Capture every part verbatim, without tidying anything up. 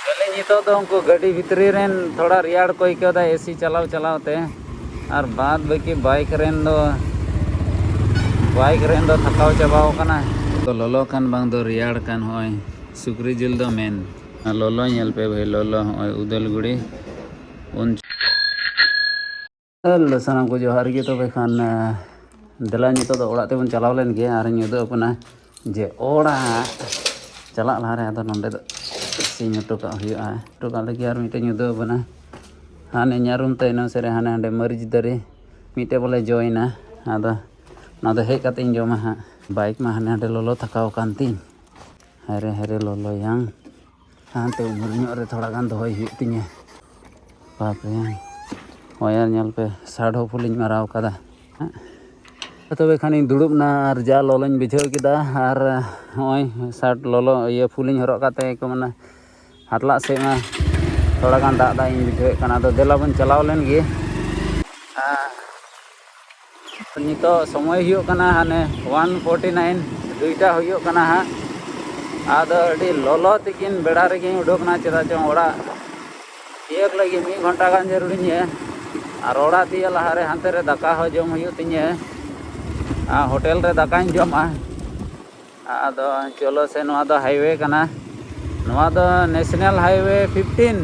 ᱵᱚᱞᱮ ᱱᱤᱛᱚᱜ ᱫᱚ ᱩᱱᱠᱩ ᱜᱟᱹᱰᱤ ᱵᱷᱤᱛᱨᱤ ᱨᱮᱱ ᱛᱷᱚᱲᱟ ᱨᱮᱭᱟᱲ ᱠᱚ ᱟᱹᱭᱠᱟᱹᱣ ᱮᱫᱟ ᱮᱥᱤ ᱪᱟᱞᱟᱣ ᱪᱟᱞᱟᱣ ᱛᱮ, ᱟᱨ ᱵᱟᱫ ᱵᱟᱹᱠᱤ ᱵᱟᱭᱤᱠ ᱨᱮᱱ ᱫᱚ, ᱵᱟᱭᱤᱠ ᱨᱮᱱ ᱫᱚ ᱛᱷᱟᱠᱟᱣ ᱪᱟᱵᱟᱣ ᱠᱟᱱᱟ᱾ ᱛᱚ ᱞᱚᱞᱚ ᱠᱟᱱ ᱵᱟᱝ ᱫᱚ ᱨᱮᱭᱟᱲ ᱠᱟᱱ, ᱦᱚᱸᱜᱼᱚᱭ ᱥᱩᱠᱨᱤ ᱡᱤᱞ ᱫᱚ ᱢᱮᱱ᱾ ᱟᱨ ᱞᱚᱞᱚ ᱧᱮᱞ ᱯᱮ ᱵᱷᱟᱹᱭ, ᱞᱚᱞᱚ ᱦᱚᱸᱜᱼᱚᱭ ᱩᱫᱟᱹᱞ ᱜᱩᱲᱤ ᱩᱱ ᱦᱮᱞᱳ, ᱥᱟᱱᱟᱢ ᱠᱚ ᱡᱚᱦᱟᱨ ᱜᱮ᱾ ᱛᱚᱵᱮ ᱠᱷᱟᱱ, ᱮ, ᱫᱮᱞᱟ ᱱᱤᱛᱚᱜ ᱫᱚ ᱚᱲᱟᱜ ᱛᱮᱵᱚᱱ ᱪᱟᱞᱟᱣ ᱞᱮᱱ ᱜᱮ᱾ ᱟᱨᱤᱧ ᱩᱫᱩᱜ ᱟᱵᱚᱱᱟ ᱡᱮ ᱚᱲᱟᱜ ᱪᱟᱞᱟᱜ ᱞᱟᱦᱟᱨᱮ ᱟᱫᱚ ᱱᱚᱸᱰᱮ ᱫᱚ ᱥᱤᱧ ᱦᱚᱴᱚ ᱠᱟᱜ ᱦᱩᱭᱩᱜᱼᱟ᱾ ᱦᱚᱴᱚ ᱠᱟᱜ ᱞᱟᱹᱜᱤᱫ ᱟᱨ ᱢᱤᱫᱴᱮᱱ ᱩᱫᱩᱜ ᱟᱵᱚᱱᱟ᱾ ᱦᱟᱱᱮ ᱧᱟᱨᱩᱢ ᱛᱟᱭᱱᱚᱢ ᱥᱮᱫ ᱨᱮ ᱦᱟᱱᱮ ᱦᱟᱸᱰᱮ ᱢᱟᱹᱨᱤᱪ ᱫᱟᱨᱮ ᱢᱤᱫᱴᱮᱡ ᱵᱚᱞᱮ ᱡᱚᱭᱮᱱᱟ᱾ ᱟᱫᱚ ᱚᱱᱟ ᱫᱚ ᱦᱮᱡ ᱠᱟᱛᱮ ᱤᱧ ᱡᱚᱢᱟ ᱦᱟᱸᱜ᱾ ᱵᱟᱭᱤᱠ ᱢᱟ ᱦᱟᱱᱮ ᱦᱟᱸᱰᱮ ᱞᱚᱞᱚ ᱛᱷᱟᱠᱟᱣ ᱟᱠᱟᱱ ᱛᱤᱧ᱾ ᱦᱟᱭᱨᱮ ᱦᱟᱭᱨᱮ ᱞᱚᱞᱚᱭᱟᱝ᱾ ᱦᱟᱱᱛᱮ ᱩᱢᱩᱞ ᱧᱚᱜ ᱨᱮ ᱛᱷᱚᱲᱟ ᱜᱟᱱ ᱫᱚᱦᱚᱭ ᱦᱩᱭᱩᱜ ᱛᱤᱧᱟᱹ᱾ ᱵᱟᱯᱨᱮ᱾ ᱦᱚᱭ ᱟᱨ ᱧᱮᱞ ᱯᱮ, ᱥᱟᱰ ᱦᱚᱸ ᱯᱷᱩᱞᱤᱧ ᱢᱟᱨᱟᱣ ᱠᱟᱫᱟ᱾ ᱛᱚᱵᱮ ᱠᱷᱟᱱᱤᱧ ᱫᱩᱲᱩᱵ ᱮᱱᱟ ᱟᱨ ᱡᱟ ᱞᱚᱞᱚᱧ ᱵᱩᱡᱷᱟᱹᱣ ᱠᱮᱫᱟ᱾ ᱟᱨ ᱱᱚᱜᱼᱚᱭ ᱥᱟᱨᱴ ᱞᱚᱞᱚ, ᱤᱭᱟᱹ, ᱯᱷᱩᱞᱤᱧ ᱦᱚᱨᱚᱜ ᱠᱟᱛᱮ ᱠᱚ ᱢᱮᱱᱟ ᱦᱟᱛᱞᱟᱜ ᱥᱮᱫ ᱢᱟ ᱛᱷᱚᱲᱟ ᱜᱟᱱ ᱫᱟᱜ ᱫᱟᱜ ᱤᱧ ᱵᱩᱡᱷᱟᱹᱣᱮᱫ ᱠᱟᱱᱟ᱾ ᱟᱫᱚ ᱫᱮᱞᱟ ᱵᱚᱱ ᱪᱟᱞᱟᱣ ᱞᱮᱱ ᱜᱮ᱾ ᱟᱨ ᱱᱤᱛᱚᱜ ᱥᱚᱢᱚᱭ ᱦᱩᱭᱩᱜ ᱠᱟᱱᱟ ᱦᱟᱱᱮ ᱚᱣᱟᱱ ᱯᱷᱳᱨᱴᱤ ᱱᱟᱭᱤᱱ, ᱫᱩᱭᱴᱟ ᱦᱩᱭᱩᱜ ᱠᱟᱱᱟ ᱦᱟᱸᱜ᱾ ᱟᱫᱚ ᱟᱹᱰᱤ ᱞᱚᱞᱚ ᱛᱤᱠᱤᱱ ᱵᱮᱲᱟ ᱨᱮᱜᱮᱧ ᱩᱰᱩᱠ ᱮᱱᱟ, ᱪᱮᱫᱟᱜ ᱪᱚᱝ ᱚᱲᱟᱜ ᱛᱤᱭᱟᱹᱜ ᱞᱟᱹᱜᱤᱫ ᱢᱤᱫ ᱜᱷᱚᱱᱴᱟ ᱜᱟᱱ ᱡᱟᱹᱨᱩᱲᱤᱧᱟᱹ᱾ ᱟᱨ ᱚᱲᱟᱜ ᱛᱤᱭᱟᱹᱜ ᱞᱟᱦᱟᱨᱮ ᱦᱟᱱᱛᱮ ᱨᱮ ᱫᱟᱠᱟ ᱦᱚᱸ ᱡᱚᱢ ᱦᱩᱭᱩᱜ ᱛᱤᱧᱟᱹ᱾ ᱟᱨ ᱦᱳᱴᱮᱞ ᱨᱮ ᱫᱟᱠᱟᱧ ᱡᱚᱢᱟ᱾ ᱟᱫᱚ ᱪᱚᱞᱚ ᱥᱮ, ᱱᱚᱣᱟ ᱫᱚ ᱦᱟᱭᱣᱮ ᱠᱟᱱᱟ᱾ ᱱᱚᱣᱟ ᱫᱚ national highway fifteen,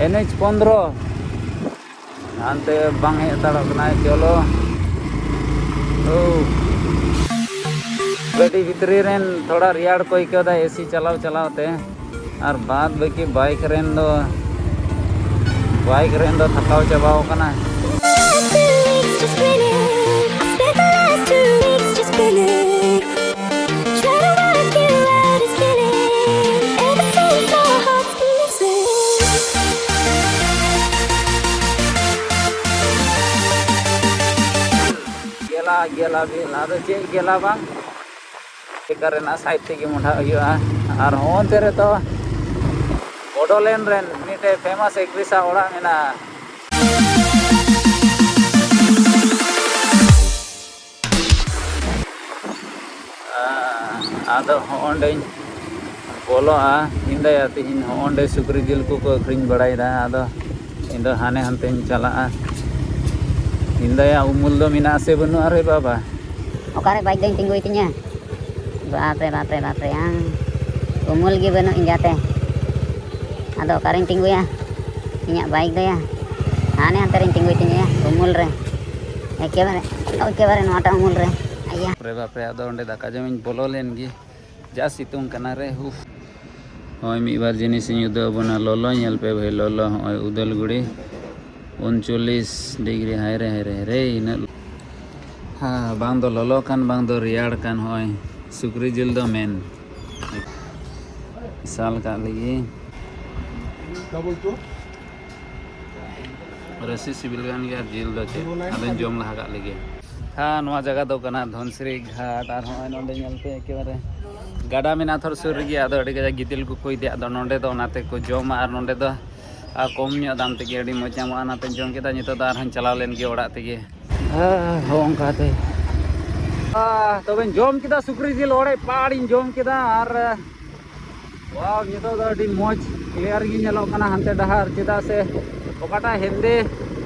N H ᱯᱚᱱᱫᱽᱨᱚ᱾ ᱦᱟᱱᱛᱮ ᱵᱟᱝ ᱦᱮᱡ ᱦᱟᱛᱟᱲᱚᱜ ᱠᱟᱱᱟᱭ᱾ ᱪᱚᱞᱚ᱾ ᱳ᱾ ᱜᱟᱹᱰᱤ ᱵᱷᱤᱛᱨᱤ ᱨᱮᱱ ᱛᱷᱚᱲᱟ ᱨᱮᱭᱟᱲ ᱠᱚ ᱟᱹᱭᱠᱟᱹᱣ ᱮᱫᱟ ᱮᱥᱤ ᱪᱟᱞᱟᱣ ᱪᱟᱞᱟᱣ ᱛᱮ, ᱟᱨ ᱵᱟᱫ ᱵᱟᱹᱠᱤ ᱵᱟᱭᱤᱠ ᱨᱮᱱ ᱫᱚ, ᱵᱟᱭᱤᱠ ᱨᱮᱱ ᱫᱚ ᱛᱷᱟᱠᱟᱣ ᱪᱟᱵᱟᱣ ᱠᱟᱱᱟ᱾ Just spinning. I spent the last two weeks just spinning. Trying to work you out is killing. Ever since our hearts been missing. ᱜᱮᱞᱟ, ᱜᱮᱞᱟ ᱵᱤᱞ, ᱟᱫᱚ ᱪᱮᱫ ᱜᱮᱞᱟ ᱵᱟᱝ? ᱵᱮᱠᱟᱨ ᱨᱮᱱᱟᱜ ᱥᱟᱭᱤᱰ ᱛᱮᱜᱮ ᱢᱚᱸᱰᱷᱟᱜ ᱦᱩᱭᱩᱜᱼᱟ᱾ ᱟᱨ ᱦᱚᱸᱜᱼᱚᱱᱛᱮ ᱨᱮᱫᱚ ᱵᱚᱰᱳᱞᱮᱱᱰ ᱨᱮᱱ ᱢᱤᱫᱴᱮᱡ ᱯᱷᱮᱢᱟᱥ ᱮᱠᱴᱨᱮᱥ ᱟᱜ ᱚᱲᱟᱜ ᱢᱮᱱᱟᱜᱼᱟ᱾ ᱟᱫᱚ ᱦᱚᱸᱜᱼᱚᱸᱰᱮᱧ ᱵᱚᱞᱚᱜᱼᱟ᱾ ᱤᱧ ᱫᱟᱭᱟ ᱛᱤᱦᱤᱧ ᱦᱚᱸ ᱚᱸᱰᱮ ᱥᱩᱠᱨᱤ ᱡᱤᱞ ᱠᱚᱠᱚ ᱟᱹᱠᱷᱨᱤᱧ ᱵᱟᱲᱟᱭᱮᱫᱟ, ᱟᱫᱚ ᱤᱧ ᱫᱚ ᱦᱟᱱᱮ ᱦᱟᱱᱛᱮᱧ ᱪᱟᱞᱟᱜᱼᱟ᱾ ᱤᱧ ᱫᱟᱭᱟ ᱩᱢᱩᱞ ᱫᱚ ᱢᱮᱱᱟᱜ ᱟᱥᱮ ᱵᱟᱹᱱᱩᱜᱼᱟ ᱨᱮ ᱵᱟᱵᱟ? ᱚᱠᱟᱨᱮ ᱵᱟᱭᱤᱠ ᱫᱚᱧ ᱛᱤᱸᱜᱩᱭ ᱛᱤᱧᱟᱹ? ᱵᱟᱯᱨᱮ, ᱵᱟᱯᱨᱮ, ᱵᱟᱯᱨᱮ, ᱟᱝ᱾ ᱩᱢᱩᱞ ᱜᱮ ᱵᱟᱹᱱᱩᱜ ᱤᱧ ᱡᱟᱛᱮ᱾ ᱟᱫᱚ ᱚᱠᱟᱨᱮᱧ ᱛᱤᱸᱜᱩᱭᱟ? ᱤᱧᱟᱹᱜ ᱵᱟᱭᱤᱠ ᱫᱚᱭᱟ, ᱦᱟᱱᱮ ᱦᱟᱱᱛᱮ ᱨᱤᱧ ᱛᱤᱸᱜᱩᱭ ᱛᱤᱧᱟᱹᱭᱟ, ᱩᱢᱩᱞ ᱨᱮ᱾ ᱮᱠᱮᱵᱟᱨᱮ, ᱮᱠᱮᱵᱟᱨᱮ ᱱᱚᱣᱟᱴᱟᱜ ᱩᱢᱩᱞ ᱨᱮ᱾ ᱟᱭᱟ᱾ ᱵᱟᱯᱨᱮ, ᱵᱟᱯᱨᱮ, ᱟᱫᱚ ᱚᱸᱰᱮ ᱫᱟᱠᱟ ᱡᱚᱢᱤᱧ ᱵᱚᱞᱚ ᱞᱮᱱ ᱜᱮ᱾ ᱡᱟ ᱥᱤᱛᱩᱝ ᱠᱟᱱᱟ ᱨᱮ, ᱩᱯᱷ᱾ ᱦᱚᱸᱜᱼᱚᱭ ᱢᱤᱫ ᱵᱟᱨ ᱡᱤᱱᱤᱥ ᱤᱧ ᱩᱫᱩᱜ ᱟᱵᱚᱱᱟ᱾ ᱞᱚᱞᱚ ᱧᱮᱞ ᱯᱮ ᱵᱷᱟᱹᱭ, ᱞᱚᱞᱚ᱾ ᱦᱚᱸᱜᱼᱚᱭ ᱩᱫᱟᱹᱞᱜᱩᱲᱤ ᱩᱱᱪᱚᱞᱞᱤᱥ ᱰᱤᱜᱽᱨᱤ᱾ ᱦᱟᱭ ᱨᱮ, ᱦᱟᱭ ᱨᱮ, ᱦᱟᱭ ᱨᱮ, ᱤᱱᱟᱹᱜ᱾ ᱦᱮᱸ, ᱵᱟᱝ ᱫᱚ ᱞᱚᱞᱚ ᱠᱟᱱ, ᱵᱟᱝ ᱫᱚ ᱨᱮᱭᱟᱲ ᱠᱟᱱ᱾ ᱦᱚᱸᱜᱼᱚᱭ ᱥᱩᱠᱨᱤ ᱡᱤᱞ ᱫᱚ ᱢᱮᱱ᱾ ᱢᱮᱥᱟᱞ ᱠᱟᱜ ᱞᱮᱜᱮ᱾ ᱨᱟᱹᱥᱤ ᱥᱤᱵᱤᱞ ᱠᱟᱱ ᱜᱮᱭᱟ, ᱟᱨ ᱡᱤᱞ ᱫᱚ ᱪᱮᱫ? ᱟᱫᱚᱧ ᱡᱚᱢ ᱞᱟᱦᱟ ᱠᱟᱜ ᱞᱮᱜᱮ᱾ ᱦᱮᱸ, ᱱᱚᱣᱟ ᱡᱟᱭᱜᱟ ᱫᱚ ᱠᱟᱱᱟ ᱫᱷᱚᱱᱥᱤᱨᱤ ᱜᱷᱟᱴ, ᱟᱨ ᱦᱚᱸᱜᱼᱚᱭ ᱱᱚᱸᱰᱮ ᱧᱮᱞ ᱯᱮ ᱮᱠᱮᱵᱟᱨᱮ ᱜᱟᱰᱟ ᱢᱮᱱᱟᱜᱼᱟ ᱛᱷᱚᱨ ᱥᱩᱨ ᱨᱮᱜᱮ, ᱟᱫᱚ ᱟᱹᱰᱤ ᱠᱟᱡᱟᱠ ᱜᱤᱛᱤᱞ ᱠᱚᱠᱚ ᱤᱫᱤᱭᱟ, ᱟᱫᱚ ᱱᱚᱸᱰᱮ ᱫᱚ ᱚᱱᱟ ᱛᱮᱠᱚ ᱡᱚᱢᱟ, ᱟᱨ ᱱᱚᱸᱰᱮ ᱫᱚ ᱟᱨ ᱠᱚᱢ ᱧᱚᱜ ᱫᱟᱢ ᱛᱮᱜᱮ ᱟᱹᱰᱤ ᱢᱚᱡᱽ ᱧᱟᱢᱚᱜᱼᱟ, ᱚᱱᱟᱛᱮᱧ ᱡᱚᱢ ᱠᱮᱫᱟ᱾ ᱱᱤᱛᱚᱜ ᱫᱚ ᱟᱨᱦᱚᱸᱧ ᱪᱟᱞᱟᱣ ᱞᱮᱱ ᱜᱮ ᱚᱲᱟᱜ ᱛᱮᱜᱮ᱾ ᱦᱮᱸ, ᱦᱚᱸᱜᱼᱚ ᱚᱱᱠᱟᱛᱮ᱾ ᱟᱦ, ᱛᱚᱵᱮᱧ ᱡᱚᱢ ᱠᱮᱫᱟ ᱥᱩᱠᱨᱤ ᱡᱤᱞ, ᱚᱲᱮᱡ ᱯᱟᱲᱤᱧ ᱡᱚᱢ ᱠᱮᱫᱟ, ᱟᱨ ᱣᱟᱣ, ᱱᱤᱛᱚᱜ ᱫᱚ ᱟᱹᱰᱤ ᱢᱚᱡᱽ ᱠᱞᱤᱭᱟᱨ ᱜᱮ ᱧᱮᱞᱚᱜ ᱠᱟᱱᱟ ᱦᱟᱱᱛᱮ ᱰᱟᱦᱟᱨ, ᱪᱮᱫᱟᱜ ᱥᱮ ᱚᱠᱟᱴᱟᱜ ᱦᱮᱸᱫᱮ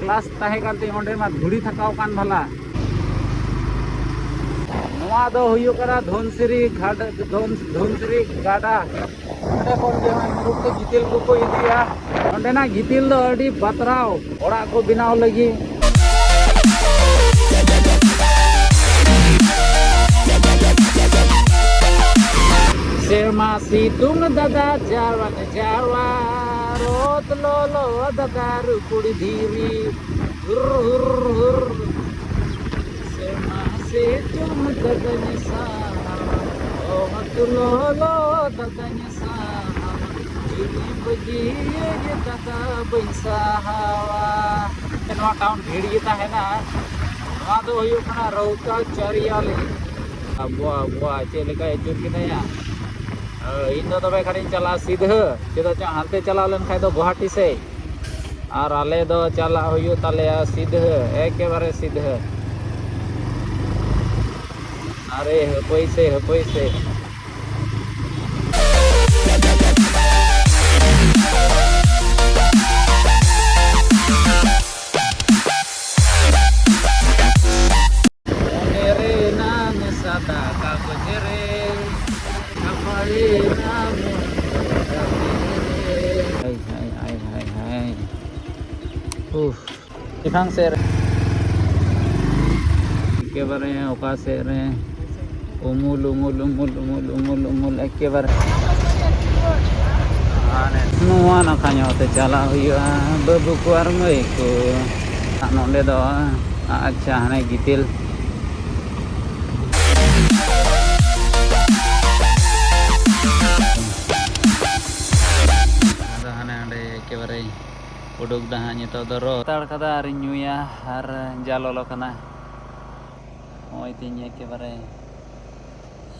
ᱜᱞᱟᱥ ᱛᱟᱦᱮᱸ ᱠᱟᱱ ᱛᱤᱧ ᱚᱸᱰᱮ ᱢᱟ ᱫᱷᱩᱲᱤ ᱛᱷᱟᱠᱟᱣ ᱠᱟᱱ ᱵᱷᱟᱞᱟ᱾ ᱱᱚᱣᱟ ᱫᱚ ᱦᱩᱭᱩᱜ ᱠᱟᱱᱟ ᱫᱷᱚᱱᱥᱤᱨᱤ ᱜᱷᱟᱴ, ᱫᱷᱚᱱ-, ᱫᱷᱚᱱᱥᱤᱨᱤ ᱜᱟᱰᱟ᱾ ᱚᱸᱰᱮ ᱠᱷᱚᱱ ᱜᱮ ᱱᱚᱜᱼᱚᱭ ᱢᱩᱨᱩᱠ ᱛᱮ ᱜᱤᱛᱤᱞ ᱠᱚᱠᱚ ᱤᱫᱤᱭᱟ᱾ ᱚᱸᱰᱮᱱᱟᱜ ᱜᱤᱛᱤᱞ ᱫᱚ ᱟᱹᱰᱤ ᱵᱟᱛᱨᱟᱣ ᱚᱲᱟᱜ ᱠᱚ ᱵᱮᱱᱟᱣ ᱞᱟᱹᱜᱤᱫ᱾ ᱥᱮᱨᱢᱟ ᱥᱤᱛᱩᱝ ᱫᱟᱫᱟ ᱡᱟᱣᱟᱱ ᱡᱟᱣᱟ, ᱨᱚᱛ ᱞᱚᱞᱚ ᱫᱟᱫᱟ ᱨᱩᱠᱩᱲ ᱫᱷᱤᱨᱤ, ᱦᱩᱨ ᱦᱩᱨ ᱦᱩᱨ᱾ ᱥᱮᱨᱢᱟ ᱥᱤᱛᱩᱝ ᱫᱟᱫᱟᱧ ᱥᱟᱦᱟᱣᱟ, ᱚᱛ ᱞᱚᱞᱚ ᱫᱟᱫᱟᱧ ᱥᱟᱦᱟᱣᱟ, ᱡᱤᱣᱤ ᱵᱟᱹᱜᱤᱭᱟᱹᱧ ᱫᱟᱫᱟ ᱵᱟᱹᱧ ᱥᱟᱦᱟᱣᱟ᱾ ᱱᱚᱣᱟ ᱴᱟᱣᱩᱱ ᱵᱷᱤᱲ ᱜᱮ ᱛᱟᱦᱮᱱᱟ᱾ ᱱᱚᱣᱟ ᱫᱚ ᱦᱩᱭᱩᱜ ᱠᱟᱱᱟ ᱨᱟᱣᱛᱟ ᱪᱟᱹᱨᱤᱭᱟᱞᱤ᱾ ᱟᱵᱚᱣᱟᱜ, ᱟᱵᱚᱣᱟᱜ ᱪᱮᱫ ᱞᱮᱠᱟᱭ ᱟᱹᱪᱩᱨ ᱠᱮᱫᱟᱭᱟ᱾ ᱤᱧ ᱫᱚ ᱛᱚᱵᱮ ᱠᱷᱟᱱᱤᱧ ᱪᱟᱞᱟᱜᱼᱟ ᱥᱤᱫᱷᱟᱹ, ᱪᱮᱫᱟᱜ ᱪᱚ ᱦᱟᱱᱛᱮ ᱪᱟᱞᱟᱣ ᱞᱮᱱᱠᱷᱟᱱ ᱫᱚ ᱜᱩᱣᱟᱦᱟᱴᱤ ᱥᱮᱫ᱾ ᱟᱨ ᱟᱞᱮ ᱫᱚ ᱪᱟᱞᱟᱜ ᱦᱩᱭᱩᱜ ᱛᱟᱞᱮᱭᱟ ᱥᱤᱫᱷᱟᱹ, ᱮᱠᱮᱵᱟᱨᱮ ᱥᱤᱫᱷᱟᱹ᱾ ᱟᱨᱮ ᱦᱟᱹᱯᱟᱹᱭ ᱥᱮ, ᱦᱟᱹᱯᱟᱹᱭ ᱥᱮ᱾ ᱪᱮᱛᱟᱱ ᱥᱮᱫ ᱨᱮ ᱮᱠᱮᱵᱟᱨᱮ ᱚᱠᱟ ᱥᱮᱫ ᱨᱮ ᱩᱢᱩᱞ, ᱩᱢᱩᱞ, ᱩᱢᱩᱞ, ᱩᱢᱩᱞ, ᱩᱢᱩᱞ, ᱩᱢᱩᱞ ᱮᱠᱮᱵᱟᱨᱮ᱾ ᱟᱨ ᱱᱚᱣᱟ ᱱᱟᱠᱷᱟ ᱧᱚᱜ ᱛᱮ ᱪᱟᱞᱟᱜ ᱦᱩᱭᱩᱜᱼᱟ, ᱵᱟᱹᱵᱩ ᱠᱚ ᱟᱨ ᱢᱟᱹᱭ ᱠᱚ᱾ ᱟᱨ ᱱᱚᱸᱰᱮ ᱫᱚ, ᱟᱪᱪᱷᱟ, ᱦᱟᱱᱮ ᱜᱤᱛᱤᱞ᱾ ᱟᱫᱚ ᱦᱟᱱᱮ ᱦᱟᱸᱰᱮ ᱮᱠᱮᱵᱟᱨᱮ ᱩᱰᱩᱠ ᱫᱟ ᱦᱟᱸᱜ ᱱᱤᱛᱚᱜ ᱫᱚ ᱨᱚ ᱦᱟᱛᱟᱲ ᱠᱟᱫᱟ ᱟᱨᱤᱧ ᱧᱩᱭᱟ ᱟᱨ ᱡᱟ ᱞᱚᱞᱚ ᱠᱟᱱᱟ᱾ ᱱᱚᱜᱼᱚᱭ ᱛᱤᱧ ᱮᱠᱮᱵᱟᱨᱮ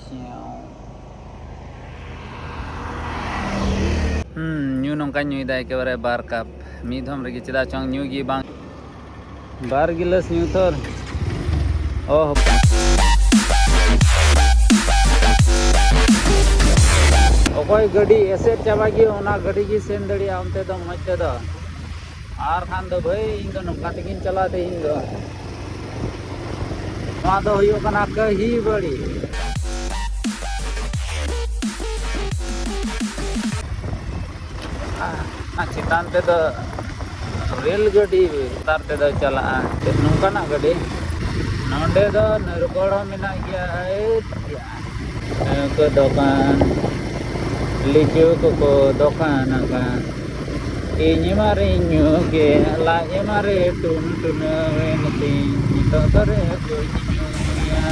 ᱥᱮᱣ᱾ ᱦᱩᱸ, ᱧᱩ ᱱᱚᱝᱠᱟᱧ ᱧᱩᱭᱫᱟ ᱮᱠᱮᱵᱟᱨᱮ ᱵᱟᱨ ᱠᱟᱯ ᱢᱤᱫ ᱫᱷᱚᱢ ᱨᱮᱜᱮ, ᱪᱮᱫᱟᱜ ᱪᱚᱝ ᱧᱩ ᱜᱮ ᱵᱟᱝ᱾ ᱵᱟᱨ ᱜᱤᱞᱟᱹᱥ ᱧᱩ ᱛᱚᱨ᱾ ᱚ ᱦᱚᱯᱚᱱ᱾ ᱚᱠᱚᱭ ᱜᱟᱹᱰᱤ ᱮᱥᱮᱫ ᱪᱟᱵᱟ ᱜᱮ, ᱚᱱᱟ ᱜᱟᱹᱰᱤ ᱜᱮ ᱥᱮᱱ ᱫᱟᱲᱮᱭᱟᱜᱼᱟ ᱚᱱᱛᱮ ᱫᱚ ᱢᱚᱡᱽ ᱛᱮᱫᱚ᱾ ᱟᱨ ᱠᱷᱟᱱ ᱫᱚ ᱵᱷᱟᱹᱭ, ᱤᱧ ᱫᱚ ᱱᱚᱝᱠᱟ ᱛᱮᱜᱤᱧ ᱪᱟᱞᱟᱣ ᱛᱮᱦᱮᱧ ᱫᱚ᱾ ᱱᱚᱣᱟ ᱫᱚ ᱦᱩᱭᱩᱜ ᱠᱟᱱᱟ ᱠᱟᱹᱦᱤ ᱵᱟᱹᱲᱤ᱾ ᱟᱨ ᱪᱮᱛᱟᱱ ᱛᱮᱫᱚ ᱨᱮᱹᱞ ᱜᱟᱹᱰᱤ ᱞᱟᱛᱟᱨ ᱛᱮᱫᱚ ᱪᱟᱞᱟᱜᱼᱟ, ᱱᱚᱝᱠᱟᱱᱟᱜ ᱜᱟᱹᱰᱤ᱾ ᱱᱚᱸᱰᱮ ᱫᱚ ᱱᱟᱹᱨᱠᱚᱲ ᱦᱚᱸ ᱢᱮᱱᱟᱜ ᱜᱮᱭᱟ᱾ ᱮᱭ ᱱᱚᱣᱟ ᱠᱚ ᱫᱚᱠᱟᱱ, ᱞᱤᱪᱩ ᱠᱚᱠᱚ ᱫᱚᱠᱟᱱ ᱟᱠᱟᱫ᱾ ᱤᱧ ᱢᱟᱨᱤᱧ ᱧᱩ ᱠᱮᱫ, ᱞᱟᱡ ᱢᱟᱨᱮ ᱴᱩᱱ ᱴᱩᱱᱟᱹᱣ ᱮᱱ ᱛᱤᱧ, ᱱᱤᱛᱚᱜ ᱫᱚ ᱨᱮ ᱵᱟᱹᱧ ᱧᱩᱭᱟ᱾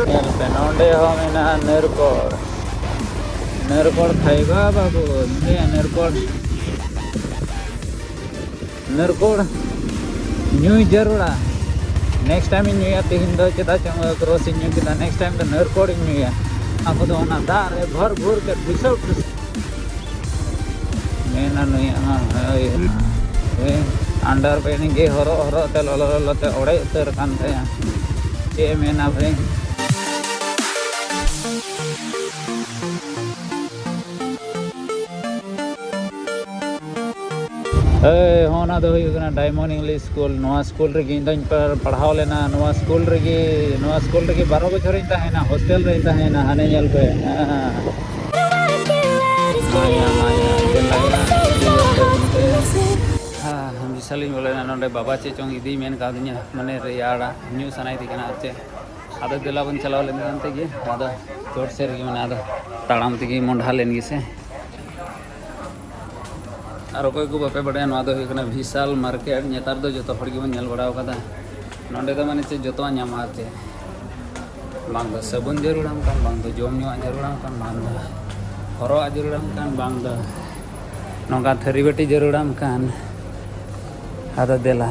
ᱧᱮᱞ ᱯᱮ, ᱱᱚᱸᱰᱮ ᱦᱚᱸ ᱢᱮᱱᱟᱜᱼᱟ ᱱᱟᱹᱨᱠᱚᱲ᱾ ᱱᱟᱹᱨᱠᱚᱲ ᱠᱷᱟᱭᱵᱟ ᱵᱟᱵᱩ, ᱱᱚᱸᱰᱮ ᱱᱟᱹᱨᱠᱚᱲ᱾ ᱱᱟᱹᱨᱠᱳᱲ ᱧᱩᱭ ᱡᱟᱹᱨᱩᱲᱟ᱾ Next time ᱤᱧ ᱧᱩᱭᱟ, ᱛᱮᱦᱮᱧ ᱫᱚ ᱪᱮᱫᱟᱜ ᱪᱚᱝ ᱨᱚᱥ ᱤᱧ ᱧᱩ ᱠᱮᱫᱟ, next time ᱫᱚ ᱱᱟᱹᱨᱠᱳᱲ ᱤᱧ ᱧᱩᱭᱟ᱾ ᱟᱵᱚ ᱫᱚ ᱚᱱᱟ ᱫᱟᱜ ᱨᱮ ᱵᱷᱚᱨ ᱵᱷᱚᱨ ᱛᱮ ᱴᱷᱩᱥᱟᱹᱣ ᱴᱷᱩᱥᱟᱹᱣ᱾ ᱢᱮᱱᱟ ᱱᱩᱭᱟᱜ ᱢᱟ ᱦᱳᱭ, ᱦᱳᱭ, underpant ᱜᱮ ᱦᱚᱨᱚᱜ ᱦᱚᱨᱚᱜ ᱛᱮ ᱞᱚᱞᱚ ᱞᱚᱞᱚ ᱛᱮ ᱚᱲᱮᱡ ᱩᱛᱟᱹᱨ ᱠᱟᱱ ᱛᱟᱭᱟ᱾ ᱪᱮᱫ ᱮ ᱢᱮᱱᱟ ᱵᱷᱟᱹᱭ? ᱦᱳᱭ, ᱦᱚᱸ, ᱚᱱᱟ ᱫᱚ ᱦᱩᱭᱩᱜ ᱠᱟᱱᱟ Diamond English School᱾ ᱱᱚᱣᱟ ᱥᱠᱩᱞ ᱨᱮᱜᱮ ᱤᱧ ᱫᱚᱧ ᱯᱟᱲᱦᱟᱣ ᱞᱮᱱᱟ᱾ ᱱᱚᱣᱟ ᱥᱠᱩᱞ ᱨᱮᱜᱮ, ᱱᱚᱣᱟ ᱥᱠᱩᱞ ᱨᱮᱜᱮ ᱵᱟᱨᱚ ᱵᱚᱪᱷᱚᱨᱤᱧ ᱛᱟᱦᱮᱸᱭᱮᱱᱟ, ᱦᱳᱥᱴᱮᱞ ᱨᱮᱧ ᱛᱟᱦᱮᱸᱭᱮᱱᱟ᱾ ᱦᱟᱱᱮ ᱧᱮᱞ ᱯᱮ᱾ ᱦᱮᱸ᱾ ᱦᱮᱸ, ᱦᱮᱸ, ᱦᱮᱸ᱾ ᱥᱟᱞᱤᱧ ᱵᱚᱞᱚᱭᱮᱱᱟ ᱱᱚᱰᱮ, ᱵᱟᱵᱟ ᱪᱮᱫ ᱪᱚᱝ ᱤᱫᱤᱭ ᱢᱮᱱ ᱠᱟᱣᱫᱤᱧᱟ, ᱢᱟᱱᱮ ᱨᱮᱭᱟᱲᱟ ᱧᱩ ᱥᱟᱱᱟᱭᱮᱫᱮ ᱠᱟᱱᱟ ᱟᱨ ᱪᱮᱫ᱾ ᱟᱫᱚ ᱫᱮᱞᱟ ᱵᱚᱱ ᱪᱟᱞᱟᱣ ᱞᱮᱱ ᱠᱷᱟᱱ ᱛᱮᱜᱮ, ᱟᱫᱚ ᱪᱚᱴ ᱥᱮᱫ ᱨᱮᱜᱮ ᱢᱮᱱᱟᱜᱼᱟ, ᱟᱫᱚ ᱛᱟᱲᱟᱢ ᱛᱮᱜᱮ ᱢᱚᱸᱰᱷᱟ ᱞᱮᱱ ᱜᱮᱥᱮ᱾ ᱟᱨ ᱚᱠᱚᱭ ᱠᱚ ᱵᱟᱯᱮ ᱵᱟᱲᱟᱭᱟ, ᱱᱚᱣᱟ ᱫᱚ ᱦᱩᱭᱩᱜ ᱠᱟᱱᱟ ᱵᱤᱥᱟᱞ ᱢᱟᱨᱠᱮᱴ᱾ ᱱᱮᱛᱟᱨ ᱫᱚ ᱡᱚᱛᱚ ᱦᱚᱲ ᱜᱮᱵᱚᱱ ᱧᱮᱞ ᱵᱟᱲᱟ ᱟᱠᱟᱫᱟ᱾ ᱱᱚᱰᱮ ᱫᱚ ᱢᱟᱱᱮ ᱪᱮᱫ ᱡᱚᱛᱚᱣᱟᱜ ᱧᱟᱢᱚᱜᱼᱟ ᱟᱨ ᱪᱮᱫ᱾ ᱵᱟᱝ ᱫᱚ ᱥᱟᱵᱚᱱ ᱡᱟᱹᱨᱩᱲᱟᱢ ᱠᱟᱱ, ᱵᱟᱝ ᱫᱚ ᱡᱚᱢ ᱧᱩᱣᱟᱜ ᱡᱟᱹᱨᱩᱲᱟᱢ ᱠᱟᱱ, ᱵᱟᱝ ᱫᱚ ᱦᱚᱨᱚᱜ ᱟᱜ ᱡᱟᱹᱨᱩᱲᱟᱢ ᱠᱟᱱ, ᱵᱟᱝ ᱫᱚ ᱱᱚᱝᱠᱟ ᱛᱷᱟᱹᱨᱤ ᱵᱟᱹᱴᱤ ᱡᱟᱹᱨᱩᱲᱟᱢ ᱠᱟᱱ, ᱟᱫᱚ ᱫᱮᱞᱟ,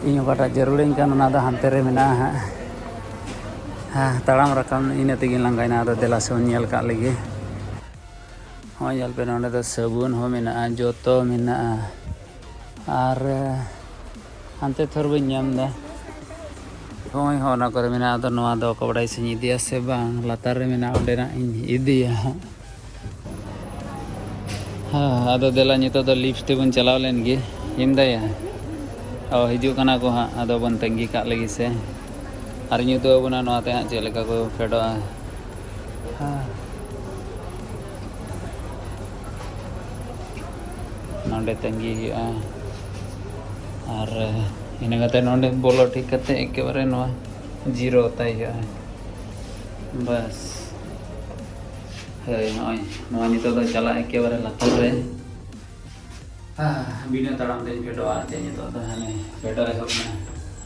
ᱤᱧ ᱚᱠᱟᱴᱟᱜ ᱡᱟᱹᱨᱩᱲᱟᱹᱧ ᱠᱟᱱ ᱚᱱᱟ ᱫᱚ ᱦᱟᱱᱛᱮ ᱨᱮ ᱢᱮᱱᱟᱜᱼᱟ ᱦᱟᱸᱜ᱾ ᱦᱮᱸ, ᱛᱟᱲᱟᱢ ᱨᱟᱠᱟᱵ ᱤᱱᱟᱹ ᱛᱮᱜᱮᱧ ᱞᱟᱸᱜᱟᱭᱮᱱᱟ᱾ ᱟᱫᱚ ᱫᱮᱞᱟ ᱥᱮ ᱵᱚᱱ ᱧᱮᱞ ᱠᱟᱜ ᱞᱮᱜᱮ᱾ ᱦᱚᱸᱜᱼᱚᱭ ᱧᱮᱞ ᱯᱮ, ᱱᱚᱸᱰᱮ ᱫᱚ ᱥᱟᱵᱚᱱ ᱦᱚᱸ ᱢᱮᱱᱟᱜᱼᱟ, ᱡᱚᱛᱚ ᱢᱮᱱᱟᱜᱼᱟ᱾ ᱟᱨ ᱦᱟᱱᱛᱮ ᱛᱷᱚᱨ ᱵᱟᱹᱧ ᱧᱟᱢ ᱮᱫᱟ᱾ ᱦᱚᱸᱜᱼᱚᱭ ᱦᱚᱸ ᱚᱱᱟ ᱠᱚᱨᱮ ᱢᱮᱱᱟᱜᱼᱟ᱾ ᱟᱫᱚ ᱱᱚᱣᱟ ᱫᱚ ᱚᱠᱟ ᱵᱟᱰᱟᱭ ᱥᱮᱧ ᱤᱫᱤᱭᱟ ᱥᱮ ᱵᱟᱝ, ᱞᱟᱛᱟᱨ ᱨᱮ ᱢᱮᱱᱟᱜᱼᱟ, ᱚᱸᱰᱮᱱᱟᱜ ᱤᱧ ᱤᱫᱤᱭᱟ ᱦᱟᱸᱜ᱾ ᱦᱮᱸ, ᱟᱫᱚ ᱫᱮᱞᱟ ᱱᱤᱛᱚᱜ ᱫᱚ ᱞᱤᱯᱷᱴ ᱛᱮᱵᱚᱱ ᱪᱟᱞᱟᱣ ᱞᱮᱱ ᱜᱮ᱾ ᱤᱧ ᱫᱟᱭᱟ, ᱚ, ᱦᱤᱡᱩᱜ ᱠᱟᱱᱟ ᱠᱚ ᱦᱟᱸᱜ, ᱟᱫᱚ ᱵᱚᱱ ᱛᱟᱺᱜᱤ ᱠᱟᱜ ᱞᱮᱜᱮ ᱥᱮ᱾ ᱟᱨ ᱤᱧ ᱩᱫᱩᱜ ᱟᱵᱚᱱᱟ ᱱᱚᱣᱟ ᱛᱮ ᱦᱟᱸᱜ ᱪᱮᱫ ᱞᱮᱠᱟ ᱠᱚ ᱯᱷᱮᱰᱚᱜᱼᱟ᱾ ᱦᱮᱸ, ᱱᱚᱰᱮ ᱛᱟᱺᱜᱤ ᱦᱩᱭᱩᱜᱼᱟ᱾ ᱟᱨ ᱤᱱᱟᱹ ᱠᱟᱛᱮ ᱱᱚᱰᱮ ᱵᱚᱞᱚ ᱴᱷᱤᱠ ᱠᱟᱛᱮ ᱮᱠᱮᱵᱟᱨᱮ ᱱᱚᱣᱟ ᱡᱤᱨᱳ ᱛᱟᱭ ᱦᱩᱭᱩᱜᱼᱟ᱾ ᱵᱟᱥ᱾ ᱦᱳᱭ, ᱱᱚᱜᱼᱚᱭ ᱱᱚᱣᱟ ᱱᱤᱛᱚᱜ ᱫᱚ ᱪᱟᱞᱟᱜ ᱮᱠᱮᱵᱟᱨᱮ ᱞᱟᱛᱟᱨ ᱨᱮ᱾ ᱦᱟᱸ, ᱵᱤᱱᱟᱹ ᱛᱟᱲᱟᱢ ᱛᱮᱧ ᱯᱷᱮᱰᱚᱜᱼᱟ᱾ ᱪᱮᱫ ᱱᱤᱛᱚᱜ ᱫᱚ ᱦᱟᱱᱮ ᱯᱷᱮᱰᱚᱜ ᱮᱦᱚᱵ ᱮᱱᱟ᱾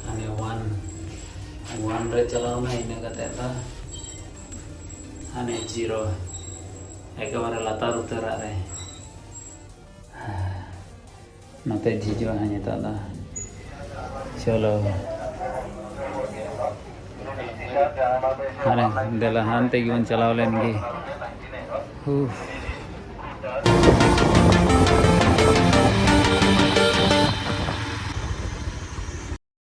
ᱦᱟᱱᱮ ᱚᱣᱟᱱ, ᱚᱣᱟᱱ ᱨᱮ ᱪᱟᱞᱟᱣ ᱮᱱᱟ, ᱤᱱᱟᱹ ᱠᱟᱛᱮ ᱫᱚ ᱦᱟᱱᱮ ᱡᱤᱨᱳ᱾ ᱮᱠᱮᱵᱟᱨᱮ ᱞᱟᱛᱟᱨ ᱩᱛᱟᱹᱨᱟᱜ ᱨᱮ᱾ ᱱᱚᱛᱮ ᱡᱷᱤᱡᱚᱜᱼᱟ ᱦᱟᱸᱜ ᱱᱤᱛᱚᱜ ᱫᱚ᱾ ᱪᱚᱞᱚ᱾ ᱦᱟᱱᱮ ᱫᱮᱞᱟ ᱦᱟᱱᱛᱮ ᱜᱮᱵᱚᱱ ᱪᱟᱞᱟᱣ ᱞᱮᱱ ᱜᱮ᱾ ᱦᱩ᱾